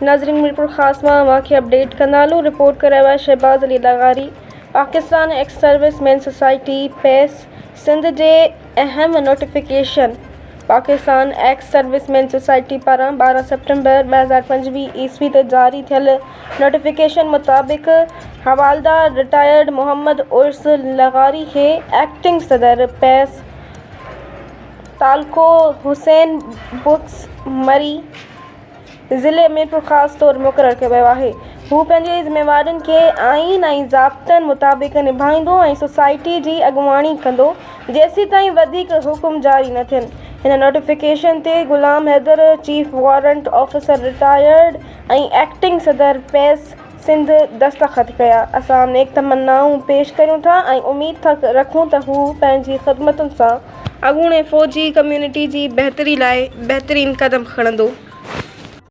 ناظرين ميرپورخاص مان اوهان کي اپڊيٽ ڪندا هلون رپورٽ ڪري رهيو آهي شهباز علي لغاري Pakistan ex service men society PES Sindh جي اهم notification Pakistan ex service men society پاران 12 سيپٽمبر 2025 عيسوي تي جاري ٿيل نوٽيفڪيشن مطابق حوالدار رٽائرڊ محمد عرس لغاري کي ايڪٽنگ صدر پيس تعلقو حسين بخش مري ضلعي ميرپورخاص طور مقرر ڪيو ويو آهي. هو پنهنجي ذميوارين کي آئين ۽ ضابطن مطابق نڀائيندو ۽ سوسائٽي جي اڳواڻي ڪندو، جيسيتائين وڌيڪ حڪم جاري نه ٿين. هن نوٽيفڪيشن تي Ghulam Haider, chief warrant officer retired ۽ acting صدر پيس سنڌ دستخط ڪيا. اسان نيڪ تمنائون پيش ڪريون ٿا ۽ اميد ٿا رکون ته هو پنهنجي خدمتن سان اڳوڻي فوجي ڪميونٽي جي بهتري لاء بهترين قدم کڻندو.